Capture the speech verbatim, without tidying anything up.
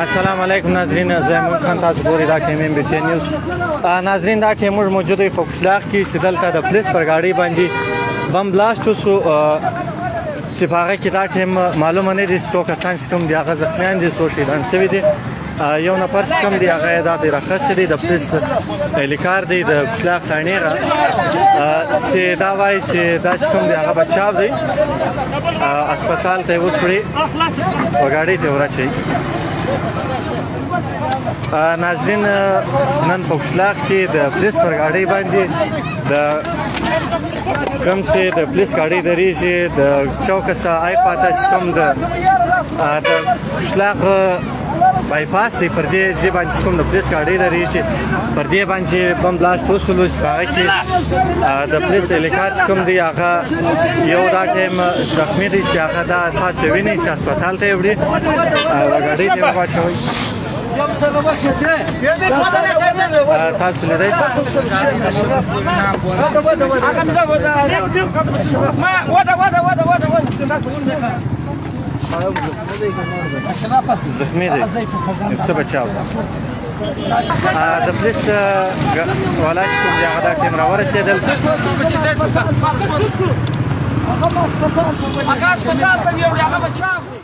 السلام علیکم ناظرین، زه محمد خان، تاسو ګورئ دا ټیم ایم بی سی نیوز. آ، ناظرین، دا ټیم موږ موجود یو په کشلاق کې، چې دلته د پولیس پر ګاډۍ باندې بم بلاسټ وسو. آ، چې په هغه کې دا ټیم معلومه نه دي څو کسان چې کوم دي، هغه زخمیان دي، څو شهیدان شوي دي. آ، یو نفر چې کوم دی، هغه یې دا دی راخیستی دی، د پولیس اهلکار دی، د کشلاق تاینې را. آ، چې دا وایي چې دا چې کوم دی، هغه بچاو دی. آ، اسپتال ته یې وسپړي، په ګاډۍ ته یې ورچوي. آ، ناظرین، نن په کشلاق کې د پولیس پر ګاډۍ باندې د کوم چې د پولیس ګاډۍ درېږي، د چوک سه آی پاته چې کوم د، آ، د کشلاق بایپاس دی، پر دې ځای باندې کوم د پولیس ګاډۍ درېږي، پر دې باندې بم بلاسټ وسولو چې په هغه کې، آ، د پولیس اهلکار چې کوم دی، هغه یو دا ټایم زخمي دی چې هغه دا تاسو وینئ چې اسپتال ته یې وړي، آ، له ګاډۍ ته یې واچوئ. آ، تاسو لیدئ. زخمي دی. یو څه بچاو ده. آ، د پولیس، آ، گ-، والا چې کوم دی، هغه دا ټایم راورسېدل. هغه اسپتال ته یو، هغه بچاو دی.